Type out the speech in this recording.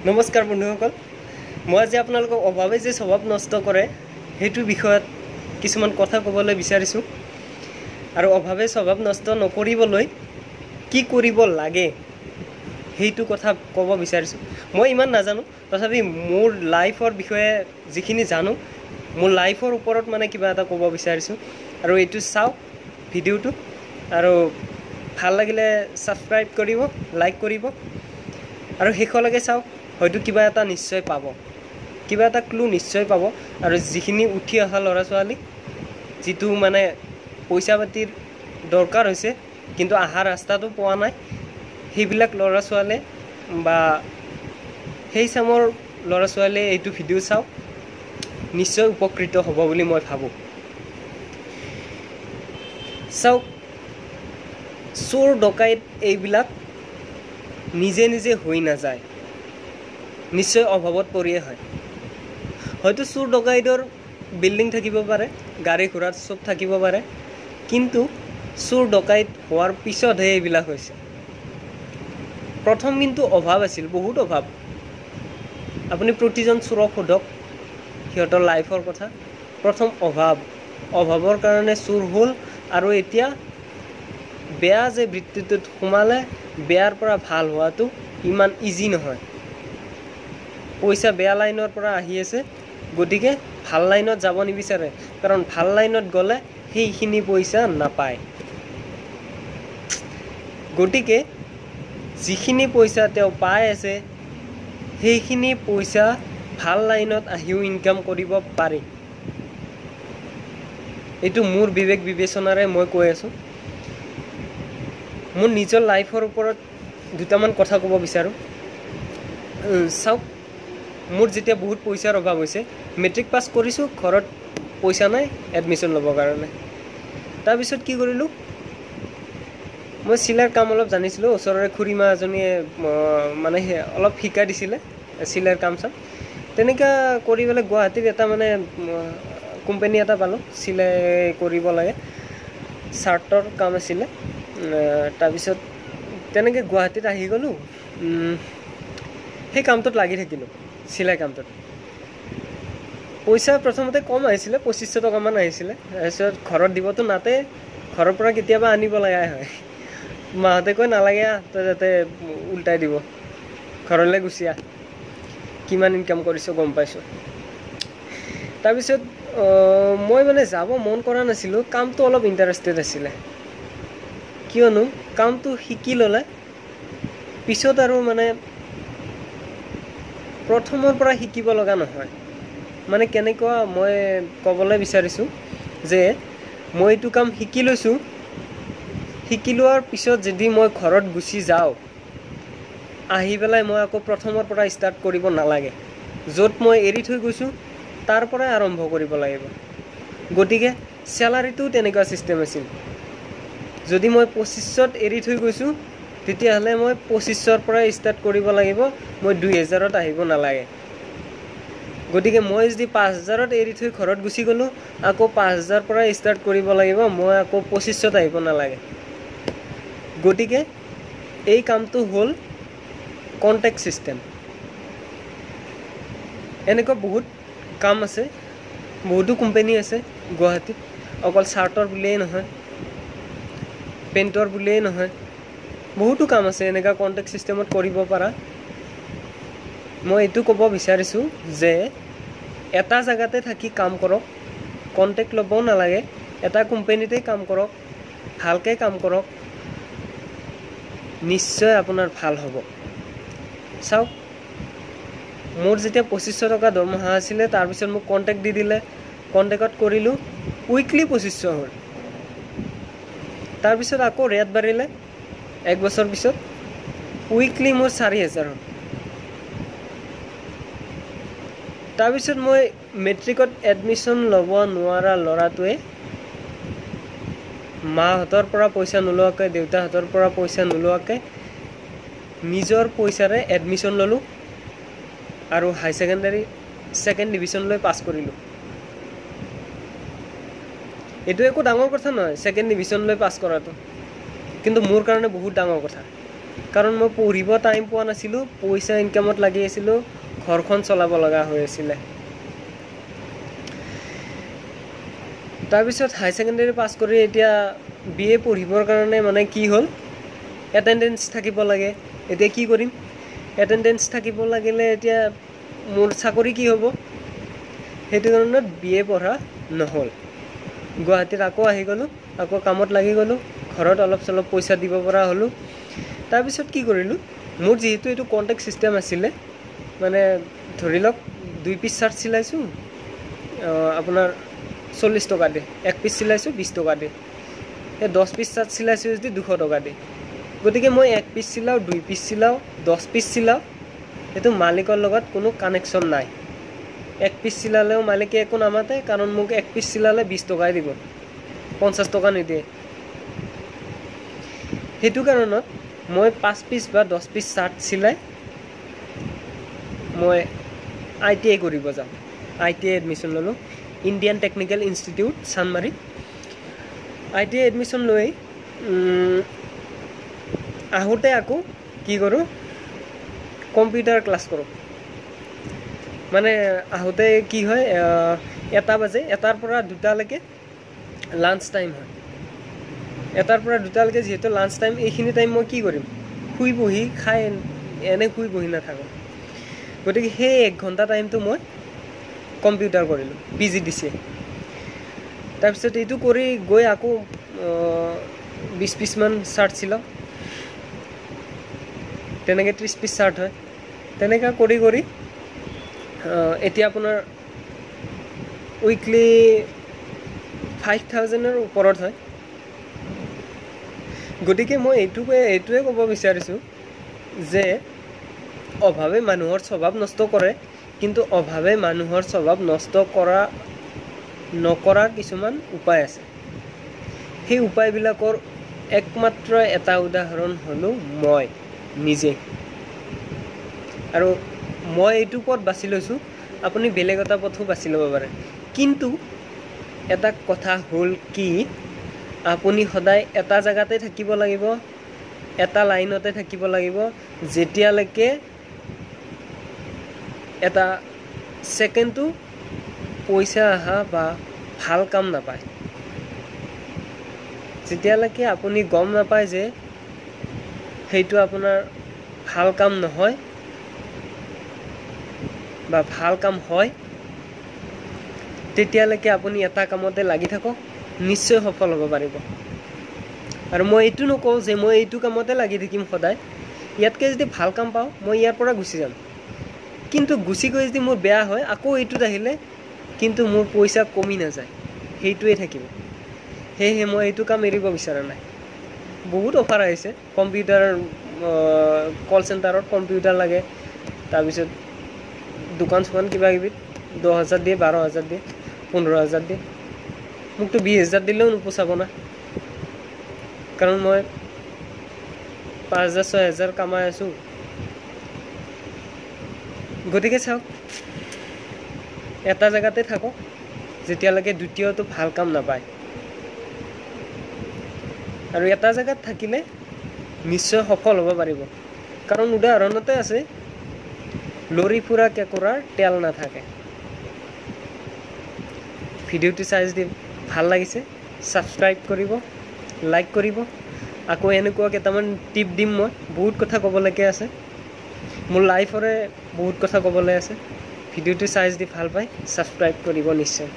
নমস্কাৰ বন্ধুসকল, মই আজি আপোনালোকক অভাৱে যে স্বভাৱ নষ্ট কৰে সেইটো বিষয়ত কিছুমান কথা ক'বলৈ বিচাৰিছোঁ। আৰু অভাৱে স্বভাৱ নষ্ট নকৰিবলৈ কি কৰিব লাগে সেইটো কথা ক'ব বিচাৰিছোঁ। মই ইমান নাজানো, তথাপি মোৰ লাইফৰ বিষয়ে যিখিনি জানো, মোৰ লাইফৰ ওপৰত মানে কিবা এটা ক'ব বিচাৰিছোঁ। আৰু এইটো চাওক ভিডিঅ'টো, আৰু ভাল লাগিলে ছাবস্ক্ৰাইব কৰিব, লাইক কৰিব, আৰু শেষলৈকে চাওক, হয়তো কিবা এটা নিশ্চয় পাব, কিবা এটা ক্লু নিশ্চয় পাব। আৰু যিখিনি উঠি অহা ল'ৰা ছোৱালী, যিটো মানে পইচা পাতিৰ দৰকাৰ হৈছে কিন্তু অহা ৰাস্তাটো পোৱা নাই, সেইবিলাক ল'ৰা ছোৱালীয়ে বা সেই চামৰ ল'ৰা ছোৱালীয়ে এইটো ভিডিঅ' চাওক, নিশ্চয় উপকৃত হ'ব বুলি মই ভাবোঁ। চাওক, চোৰ ডকাইত এইবিলাক নিজে নিজে হৈ নাযায়, নিশ্চয় অভাৱত পৰিয়ে হয়। হয়তো চোৰ ডকাইতৰ বিল্ডিং থাকিব পাৰে, গাড়ী ঘোঁৰাত চব থাকিব পাৰে, কিন্তু চোৰ ডকাইত হোৱাৰ পিছতহে এইবিলাক হৈছে। প্ৰথম কিন্তু অভাৱ আছিল, বহুত অভাৱ। আপুনি প্ৰতিজন চোৰক সোধক সিহঁতৰ লাইফৰ কথা, প্ৰথম অভাৱ, অভাৱৰ কাৰণে চোৰ হ'ল। আৰু এতিয়া বেয়া যে বৃত্তিটোত সোমালে, বেয়াৰ পৰা ভাল হোৱাটো ইমান ইজি নহয়। পইচা বেয়া লাইনৰ পৰা আহি আছে, গতিকে ভাল লাইনত যাব নিবিচাৰে, কাৰণ ভাল লাইনত গ'লে সেইখিনি পইচা নাপায়। গতিকে যিখিনি পইচা তেওঁ পাই আছে, সেইখিনি পইচা ভাল লাইনত আহিও ইনকাম কৰিব পাৰি। এইটো মোৰ বিবেক বিবেচনাৰে মই কৈ আছোঁ। মোৰ নিজৰ লাইফৰ ওপৰত দুটামান কথা ক'ব বিচাৰোঁ। চাওক, মোৰ যেতিয়া বহুত পইচাৰ অভাৱ হৈছে, মেট্ৰিক পাছ কৰিছোঁ, ঘৰত পইচা নাই এডমিশ্যন ল'বৰ কাৰণে। তাৰপিছত কি কৰিলোঁ, মই চিলাইৰ কাম অলপ জানিছিলোঁ, ওচৰৰে খুৰীমা এজনীয়ে মানে অলপ শিকাই দিছিলে চিলাইৰ কাম চাম। তেনেকুৱা কৰি পেলাই গুৱাহাটীত এটা মানে কোম্পানী এটা পালোঁ, চিলাই কৰিব লাগে, চাৰ্টৰ কাম আছিলে। তাৰপিছত তেনেকৈ গুৱাহাটীত আহি গ'লোঁ, সেই কামটোত লাগি থাকিলোঁ, চিলাই কামটোত। পইচা প্ৰথমতে কম আহিছিলে, 2500 টকামান আহিছিলে। তাৰপিছত ঘৰত দিবতো নাতে, ঘৰৰ পৰা কেতিয়াবা আনিব লগাই হয়। মাহঁতে কয় নালাগে, তই যাতে উল্টাই দিব, ঘৰলৈ গুচি আহ, কিমান ইনকাম কৰিছ গম পাইছোঁ। তাৰপিছত মই মানে যাব মন কৰা নাছিলোঁ, কামটো অলপ ইণ্টাৰেষ্টেড আছিলে। কিয়নো কামটো শিকি ল'লে পিছত আৰু মানে প্ৰথমৰ পৰা শিকিব লগা নহয়। মানে কেনেকুৱা মই ক'বলৈ বিচাৰিছোঁ যে মই এইটো কাম শিকি লৈছোঁ, শিকি লোৱাৰ পিছত যদি মই ঘৰত গুচি যাওঁ, আহি পেলাই মই আকৌ প্ৰথমৰ পৰা ষ্টাৰ্ট কৰিব নালাগে। য'ত মই এৰি থৈ গৈছোঁ তাৰ পৰাই আৰম্ভ কৰিব লাগিব। গতিকে চেলাৰীটোও তেনেকুৱা ছিষ্টেম আছিল। যদি মই 2500ত এৰি থৈ গৈছোঁ, তেতিয়াহ'লে মই 2500ৰ পৰাই ষ্টাৰ্ট কৰিব লাগিব, মই 2000ত আহিব নালাগে। গতিকে মই যদি 5000ত এৰি থৈ ঘৰত গুচি গ'লোঁ, আকৌ 5000ৰ পৰাই ষ্টাৰ্ট কৰিব লাগিব, মই আকৌ 2500ত আহিব নালাগে। গতিকে এই কামটো হ'ল কণ্টেক্ট ছিষ্টেম। এনেকুৱা বহুত কাম আছে, বহুতো কোম্পানী আছে গুৱাহাটীত, অকল চাৰ্টৰ বুলিয়েই নহয়, পেণ্টৰ বুলিয়েই নহয়, বহুতো কাম আছে এনেকুৱা কণ্টেক্ট ছিষ্টেমত কৰিব পাৰা। মই এইটো ক'ব বিচাৰিছোঁ যে এটা জেগাতে থাকি কাম কৰক, কণ্টেক্ট ল'বও নালাগে, এটা কোম্পানীতেই কাম কৰক, ভালকৈ কাম কৰক, নিশ্চয় আপোনাৰ ভাল হ'ব। চাওক, মোৰ যেতিয়া 2500 টকা দৰমহা আছিলে, তাৰপিছত মোক কণ্টেক্ট দি দিলে, কণ্টেক্টত কৰিলোঁ, উইকলি 2500 হ'ল। তাৰপিছত আকৌ ৰেট বাঢ়িলে, এক বছৰ পিছত উইকলি মোৰ 4000 হ'ল। তাৰপিছত মই মেট্ৰিকত এডমিশ্যন ল'ব নোৱাৰা ল'ৰাটোৱে মাহঁতৰ পৰা পইচা নোলোৱাকৈ, দেউতাহঁতৰ পৰা পইচা নোলোৱাকৈ নিজৰ পইচাৰে এডমিশ্যন ল'লোঁ আৰু হাই ছেকেণ্ডাৰী ছেকেণ্ড ডিভিশ্যনলৈ পাছ কৰিলোঁ। এইটো একো ডাঙৰ কথা নহয়, ছেকেণ্ড ডিভিশ্যনলৈ পাছ কৰাটো, কিন্তু মোৰ কাৰণে বহুত ডাঙৰ কথা। কাৰণ মই পঢ়িব টাইম পোৱা নাছিলোঁ, পইচা ইনকামত লাগি আছিলোঁ, ঘৰখন চলাব লগা হৈ আছিলে। তাৰপিছত হাই ছেকেণ্ডেৰী পাছ কৰি এতিয়া বি এ পঢ়িবৰ কাৰণে মানে কি হ'ল, এটেণ্ডেঞ্চ থাকিব লাগে। এতিয়া কি কৰিম, এটেণ্ডেঞ্চ থাকিব লাগিলে এতিয়া মোৰ চাকৰি কি হ'ব, সেইটো কাৰণত বি এ পঢ়া নহ'ল। গুৱাহাটীত আকৌ আহি গ'লোঁ, আকৌ কামত লাগি গ'লোঁ, ঘৰত অলপ চলপ পইচা দিব পৰা হ'লোঁ। তাৰপিছত কি কৰিলোঁ, মোৰ যিহেতু এইটো কণ্টেক্ট ছিষ্টেম আছিলে, মানে ধৰি লওক 2 পিচ চাৰ্ট চিলাইছোঁ আপোনাৰ 40 টকা দি, 1 পিচ চিলাইছোঁ 20 টকা দি, এই 10 পিচ চাৰ্ট চিলাইছোঁ যদি 200 টকা দি। গতিকে মই 1 পিচ চিলাওঁ, 2 পিচ চিলাওঁ, 10 পিচ চিলাওঁ, সেইটো মালিকৰ লগত কোনো কানেকশ্যন নাই। 1 পিচ চিলালেও মালিকে একো নামাতে, কাৰণ মোক 1 পিচ চিলালে 20 টকাই দিব, 50 টকা নিদিয়ে। সেইটো কাৰণত মই 5 পিচ বা 10 পিচ চাৰ্ট চিলাই মই I T I কৰিব যাওঁ। I T I admission ল'লোঁ, Indian technical institute Chandmari. I T I admission লৈ আহোঁতে আকৌ কি কৰোঁ, কম্পিউটাৰ ক্লাছ কৰোঁ। মানে আহোঁতে কি হয়, 1 বাজে, 1টাৰ পৰা 2টালৈকে লাঞ্চ টাইম হয়। 1টাৰ পৰা 2টালৈকে যিহেতু লাঞ্চ টাইম, এইখিনি টাইম মই কি কৰিম, শুই বহি খাই এনে শুই বহি নাথাকোঁ। গতিকে সেই 1 ঘণ্টা টাইমটো মই কম্পিউটাৰ কৰিলোঁ, পি জি ডি চি। তাৰপিছত এইটো কৰি গৈ আকৌ 20 পিচমান চাৰ্ট চিলাওঁ, তেনেকৈ 30 পিচ চাৰ্ট হয়। তেনেকৈ কৰি কৰি এতিয়া আপোনাৰ উইকলি 5000ৰ ওপৰত হয়। গতিকে মই এইটোৱে ক'ব বিচাৰিছোঁ যে অভাৱে মানুহৰ স্বভাৱ নষ্ট কৰে, কিন্তু অভাৱে মানুহৰ স্বভাৱ নষ্ট কৰা নকৰা কিছুমান উপায় আছে। সেই উপায়বিলাকৰ একমাত্ৰ এটা উদাহৰণ হ'লো মই নিজে। আৰু মই এইটো পথ বাছি লৈছোঁ, আপুনি বেলেগ এটা পথো বাছি ল'ব পাৰে। কিন্তু এটা কথা হ'ল কি, আপুনি সদায় এটা জেগাতে থাকিব লাগিব, এটা লাইনতে থাকিব লাগিব, যেতিয়ালৈকে এটা ছেকেণ্ডটো পইচা অহা বা ভাল কাম নাপায়, যেতিয়ালৈকে আপুনি গম নাপায় যে সেইটো আপোনাৰ ভাল কাম নহয় বা ভাল কাম হয়, তেতিয়ালৈকে আপুনি এটা কামতে লাগি থাকক, নিশ্চয় সফল হ'ব পাৰিব। আৰু মই এইটো নকওঁ যে মই এইটো কামতে লাগি থাকিম সদায়, ইয়াতকৈ যদি ভাল কাম পাওঁ মই ইয়াৰ পৰা গুচি যাম, কিন্তু গুচি গৈ যদি মোৰ বেয়া হয় আকৌ এইটোত আহিলে কিন্তু মোৰ পইচা কমি নাযায়, সেইটোৱে থাকিব। সেয়েহে মই এইটো কাম এৰিব বিচৰা নাই। বহুত অফাৰ আহিছে, কম্পিউটাৰ কল চেণ্টাৰত কম্পিউটাৰ লাগে, তাৰপিছত দোকান চোকান কিবা কিবিত 10,000 দিয়ে, 12,000 দিয়ে, 15,000 দিয়ে। মোকতো 20,000 দিলেও নোপোচাব না, কাৰণ মই 5,000 6,000 কামাই আছোঁ। গতিকে চাওক, এটা জেগাতে থাকক যেতিয়ালৈকে দ্বিতীয়টো ভাল কাম নাপায়। আৰু এটা জেগাত থাকিলে নিশ্চয় সফল হ'ব পাৰিব, কাৰণ উদাহৰণতে আছে, লৰি ফুৰা কেঁকোৰাৰ তেল নাথাকে। ভিডিঅ'টো চাই যদি ভাল লাগিছে ছাবস্ক্ৰাইব কৰিব, লাইক কৰিব। আকৌ এনেকুৱা কেইটামান টিপ দিম, মই বহুত কথা ক'বলৈকে আছে, মোৰ লাইফৰে বহুত কথা ক'বলৈ আছে। ভিডিঅ'টো চাই যদি ভাল পায় ছাবস্ক্ৰাইব কৰিব নিশ্চয়।